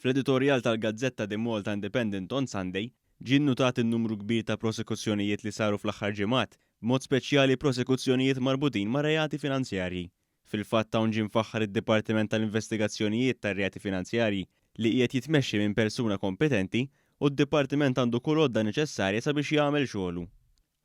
Fl-editorjal tal-gazzetta The Malta Independent on Sunday, ġie nnutat in-numru kbir ta' prosekuzzjonijiet li saru fl-aħħar ġimgħat, b'mod speċjali prosekuzzjonijiet marbutin ma' reati finanzjarji. Fil-fatt hawn ġie mfaħħar id-Dipartiment tal-Investigazzjonijiet tar-Reati Finanzjarji li qiegħed jitmexxi minn persuna kompetenti u d-dipartiment għandu kull għodda neċessarja sabiex jagħmel xogħlu.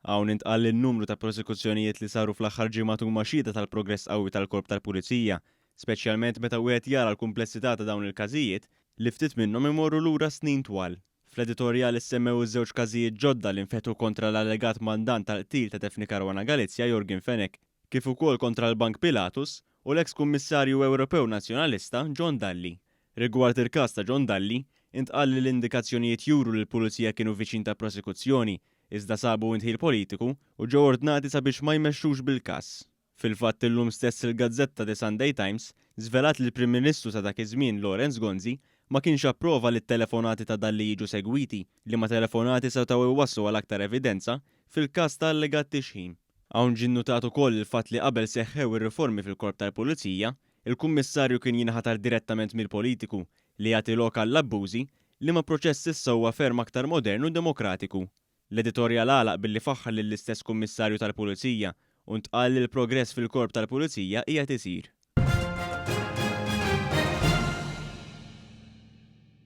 Hawn intqal li n-numru ta' prosekuzzjonijiet li saru fl-aħħar ġimgħat huma xhieda tal-progress qawwi tal-Korp tal-Pulizija, speċjalment meta wieħed jara l-kumplessità ta' dawn il-każijiet li ftit minnhom imorru lura snin twal. Fl-editorjal issemmew iż-żewġ każijiet ġodda li nfetħu kontra l-allegat mandant tal-qtil ta' Daphne Caruana Galizia Yorgen Fenech, kif ukoll kontra l-Bank Pilatus u l-eks Kummissarju Ewropew Nazzjonalista John Dalli. Rigward il-każ ta' John Dalli, intqal li l-indikazzjonijiet juru li l-Pulizija kienu viċin ta' prosekuzzjoni iżda sabu indħil politiku u ġew ordnati sabiex ma jmexxux bil-każ. Fil-fatt illum stess il-gazzetta The Sunday Times żvelat li l-Prim Ministru ta' dak iż-żmien Lawrence Gonzi ma kienx approva li t-telefonati ta' Dalli jiġu segwiti, liema telefonati setgħu jwasslu għal aktar evidenza fil-każ ta' allegat tixħim. Hawn ġie nnutat ukoll il-fatt li qabel seħħew ir-riformi fil-Korp tal-Pulizija, il-Kummissarju kien jinħatar direttament mill-politiku, li jagħti lok għall-abbużi, liema proċess issa huwa ferm aktar modern u demokratiku. L-editorjal għalaq billi faħħar lill-istess Kummissarju tal-Pulizija u ntqal li l-progress fil-Korp tal-Pulizija qiegħed isir.